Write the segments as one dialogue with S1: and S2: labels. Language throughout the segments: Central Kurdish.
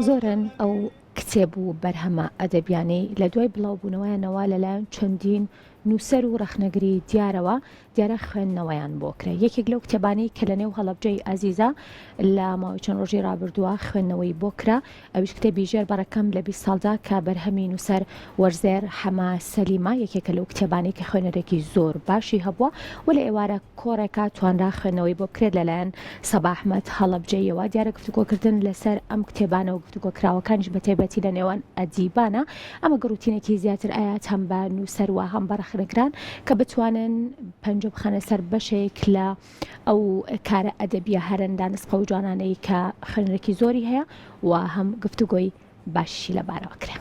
S1: زۆرن ئەو کتێب و بەرهەمە ئەدەبیانەی لە دوای بڵاوبوونەوەیانەوە لەلایەن چەندین نووسەر و ڕەخنەگری دیارەوە دیارە خوێندنەوەیان بۆ کرا. یەکێک لەو کتێبانەی کە لەنێو هەڵەبجەی ئازیزا لە ماوەی چەند ڕۆژی ڕابردووە خوێندنەوەی بۆ کرا ئەویش کتێبی ژێر بەڕەکەم لە 20 ساڵدا کە بەرهەمی نووسەر وەرزێر حەمە سەلیمە یەکێکە لەو کتێبانەی کە خوێنەرێکی زۆر باشی هەبووە و لە ئێوارە کۆڕێکا توانرا خوێندنەوەی بۆ بکرێت لەلایەن سەبا ئەحمەد هەڵەبجەییەوە. دیارە گفتوگۆکردن لەسەر ئەم کتێبانە و گفتوگۆکراوەکانیش بە تایبەتی لە نێوان ئەدیبانە ئەمە گڕوتینێکی زیاتر ئەیات هەم بە نووسەر و هەم بە ڕەخنەگران کە بتوانن پەنجە بخەنە سەر بەشێک لە ئەو کارە ئەدەبیە هەرەندا نسقە و جوانانەی کە خوێنەرێکی زۆری هەیە و هەم گفتوگۆی باشیشی لەبارەوە کرا.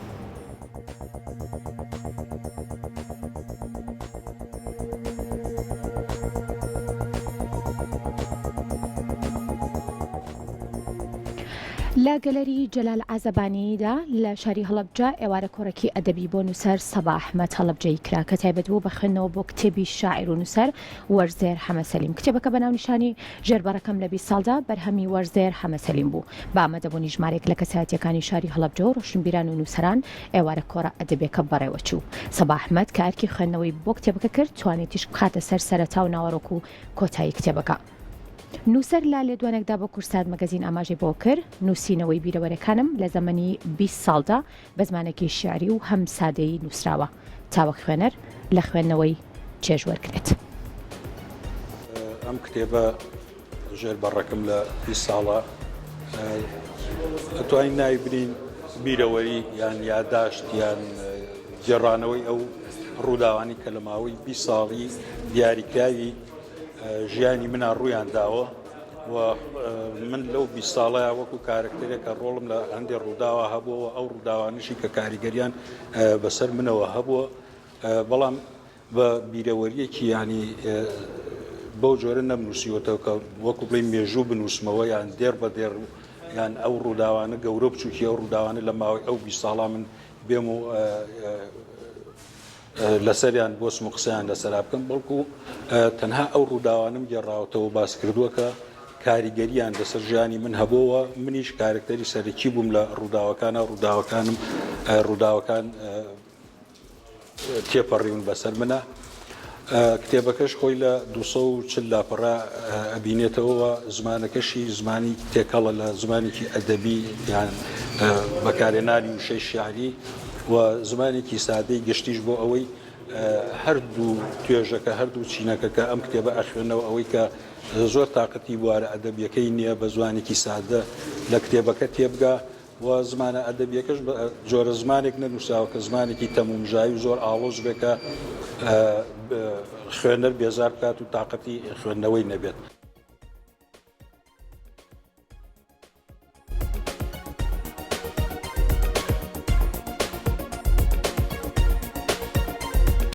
S1: لە گەلەری جەلال عازەبانیدا لە شاری هەڵەبجە ئێوارە کۆڕێکی ئەدەبی بۆ نووسەر سەبا ئەحمەد هەڵەبجەیی کرا کە تایبەت بوو بە خوێندنەوە بۆ کتێبی شاعیر و نووسەر وەرزێر حەمەسەلیم. کتێبەکە بە ناونیشانی ژێربەڕەکەم لە 20 ساڵدا بەرهەمی وەرزێر حەمەسەلیم بوو. بە ئامادەبوونی ژمارەیەک لە کەسایەتییەکانی شاری هەڵەبجە و ڕۆشنبیران و نووسەران ئێوارە کۆڕە ئەدەبییەکە بەڕێوەچوو. سەبا ئەحمەد کە ئەرکی خوێندنەوەی بۆ کتێبەکە کرد توانی تیشک بخاتە سەر سەرەتا و ناوەڕۆک و کۆتایی کتێبەکە. نووسەر لە لێدوانێکدا بۆ کوردسات مەگەزین ئاماژەی بەوە کرد، نووسینەوەی بیرەوەرەکانم لە زەمەنی 20 ساڵدا بە زمانێکی شیعری و هەم سادەیی نووسراوە تا وەک خوێنەر لە خوێندنەوەی چێژ وەرگرێت.
S2: ئەم کتێبە ژێر بەڕەکم لە 20 ساڵە ئەتوانین ناوی بنین بیرەوەری یان یاداشت یان گێڕانەوەی ئەو ڕووداوانی کە لە ماوەی 20 ساڵی دیاریکراوی ژیانی منا ڕوویان داوە و من لەو 20 ساڵەیە وەکو کارکتەرێک کە ڕۆڵم لە هەندێک ڕووداوە هەبووەوە ئەو ڕووداوانشی کە کاریگەریان بەسەر منەوە هەبووە بەڵام بە بیرەوەریەکی ینی بەو جۆرە نەمنووسیوەتەوە کە وەکو بڵێ مێژوو بنووسمەوە یان دێڕ بە دێڕ یان ئەو ڕووداوانە گەورە بچووکی ئەو ڕووداوانە لە ماوەی ئەو 20 ساڵا من بێم و لەسەریان بۆسم و قسەیان لەسەرا بکەم، بەڵکو تەنها ئەو ڕووداوانەم گێڕاوەتەوە و باس کردووە کە کاریگەرییان لەسەر ژیانی من هەبووە و منیش کارەکتەری سەرەکی بووم لە ڕووداوەکانا، ڕووداوەکانم ڕووداوەکان تێپەڕیون بەسەر منا. کتێبەکەش خۆی لە 240 لاپەڕە ئەبینێتەوە و زمانەکەشی زمانی تێکەڵە لە زمانێکی ئەدەبی یان بەکارهێنانی وشەی شیعری و زمانێکی سادەی گشتیش بۆ ئەوەی هەردوو توێژەکە هەردوو چینەکە کە ئەم کتێبە ئەخوێنەوە ئەوەی کە زۆر تاقەتی بوارە ئەدەبیەکەی نییە بە زمانێکی سادە لە کتێبەکە تێبگا و زمانە ئەدەبیەکەش بە جۆرە زمانێک نەنووسراوە کە زمانێکی تەمومژاوی و زۆر ئاڵۆز بێ کە خوێنەر بێزار بکات و تاقەتی خوێندنەوەی نەبێت.